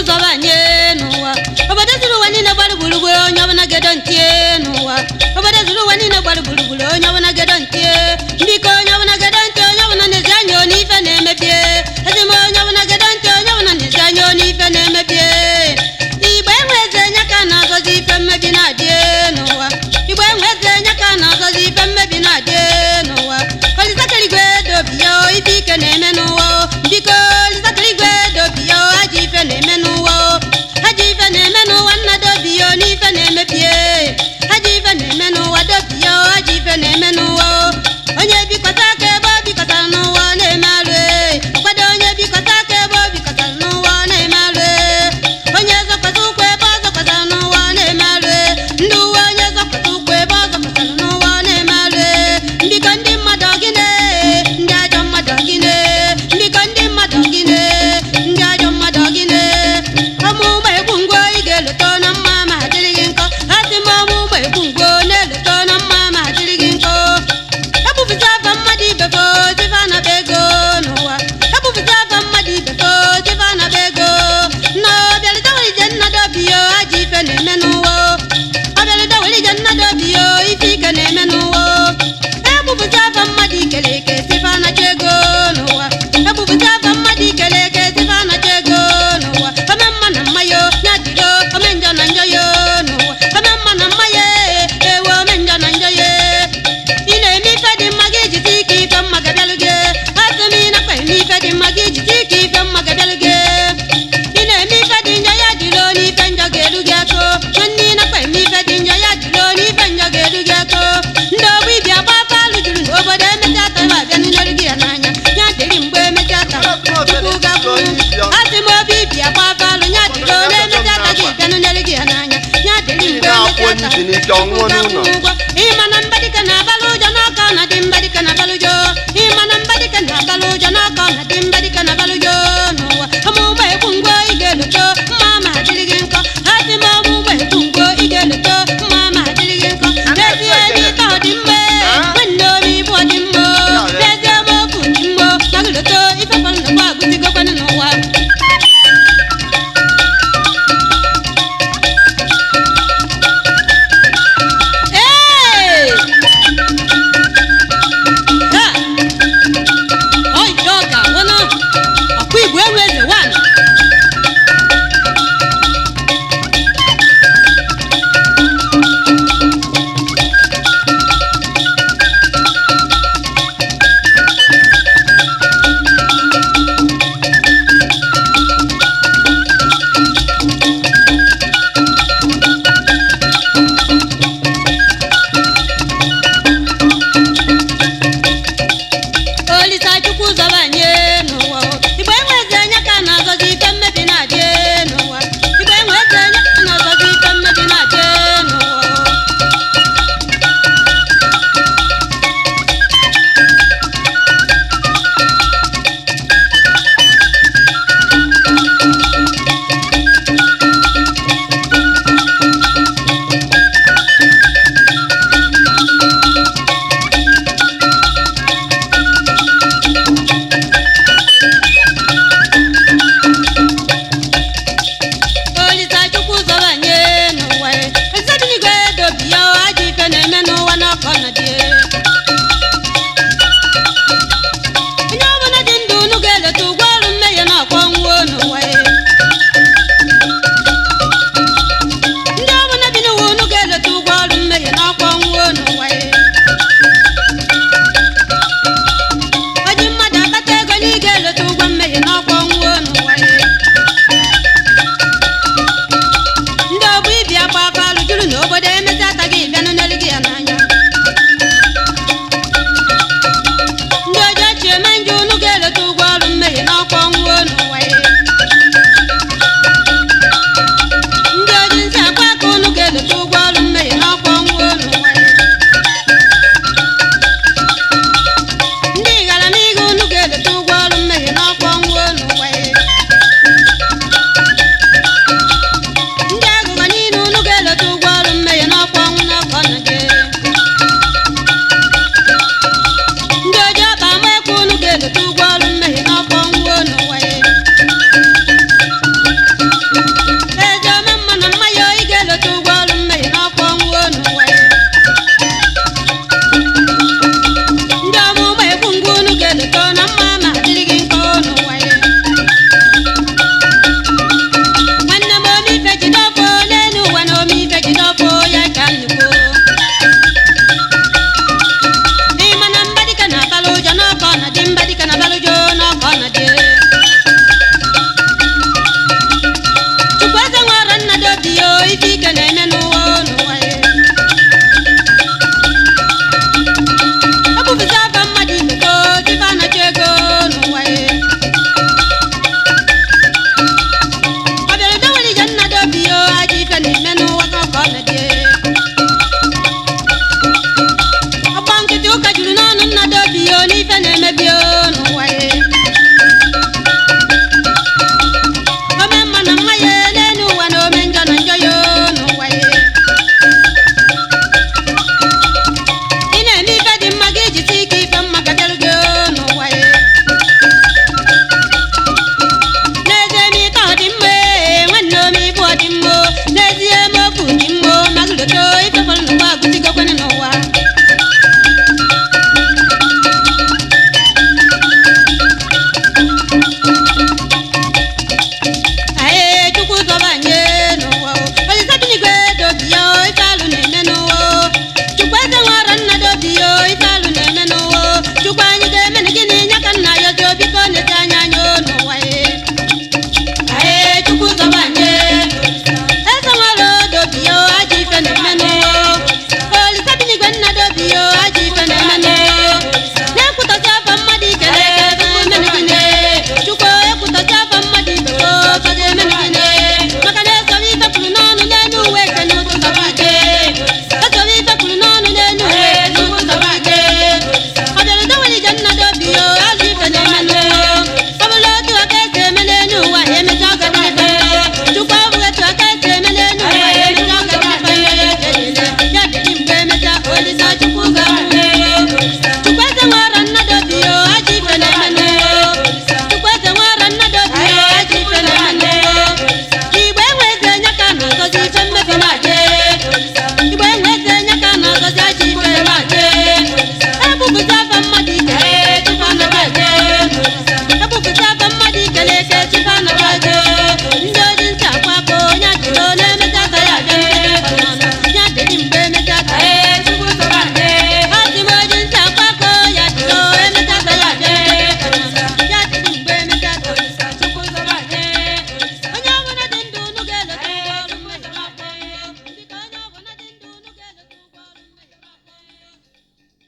Zọba anyị n'ụwa, obodo zuru ụwa niile gbara gburugburu, onye ọbụla gedo ntị n'ụwa. Obodo zuru ụwa niile gbara gburugburu, onye ọbụla gedo ntị. Biko, onye ọbụla gedo ntị, onye ọbụla na-ezi anya n'ife na-emebie. Ezi m, onye ọbụla gedo ntị, onye ọbụla na-ezi anya n'ife na-emebie. Igbe enwe eze nya ka na-azọzi, ife mmebi na-adị n'ụwa. Igbe enwe eze nya ka na-azọzi, ife mmebi na-adị n'ụwa. Olisakarigwe dobi ya o, ife ike na-eme n'ụwa o. Biko, olisakarigwe dobi ya o, ajọ ife na-eme n'ụwa o, ajọ ife na-eme n'ụwa. Nna, dobi ya o, n'ife na-emebie. Ajọ ife na-eme n'ụwa, dobi ya o, ajọ ife na-eme n'ụwa o. Onye bikọta aka ebe o bikọtara n'ụwa, ọ na-eme alụ e. Ọkwado onye bikọta aka ebe o bikọtara n'ụwa, ọ na-eme alụ e. Onye zọkwata ụkwụ ebe ọ zọkwatara n'ụwa, ọ na-eme alụ e. Ndị uwe, onye zọkwata ụkwụ ebe ọ zọkwatara n'ụwa, ọ na-eme alụ e. Mbikọ ndị mmadụ gịnị, ndị ajọ mmadụ gịnị? Mbikọ ndị mmadụ gịnị, ndị ajọ mmadụ gịnị? Ọmụmụ egwu ngwo, ị ga-eloto na mma ma adịrị gị nkọ. Asị m, ọmụmụ egwu ngwo na-eloto na mma ma adịrị gị nkọ. Ebupụta afa mmadụ ibe fo tifa anaba ego n'ụwa. Ebupụta afa mmadụ ibe fo tifa anaba ego. Nna, ọbịalịta were ije, nna, dobi yo, ajọ ife na-eme n'ụwa. Ọbịalịta were ije, nna, dobi yo, ife ike na-eme n'ụwa. Ebupụta afa mmadụ ikele eke tifa anacha ego n'ụwa. Ebupụta afa mmadụ ikele eke tifa anacha ego n'ụwa. Ome mma na mma yo ya dịro, ome njọ na njọ yo n'ụwa. Ome mma na mma ya ewe, ome njọ na njọ ya. Ị na-eme ife dị mma, gị jide ike, ife mma ga-abịalụ gị. Asị m, ị nakwa eme ife dị mma, gị jide ike, ife mma ga-abịalụ gị. Ị na-eme ife dị njọ, ya dịrị onye ife njọ ga-eru gị aka. Nwanne, ị nakwa eme ife dị njọ, ya dịrị onye ife njọ ga-eru gị aka. Ndị ogbu ibi agba afa alụ juru n'obodo. Emechaa tara abịa n'elu gị ya n'anya ya dịrị. Mgbe emechaa tara tupu gakwu, asị m, obi ibi agba afa alụ ya dịrị onye emechaa ta gị bịa n'elu gị ya n'anya ya dịrị. Mgbe na-akwụ emechaa onye tara ibi n'ike, ọ nwụọ tupu n'ụlọ. gakwu ụgwọ.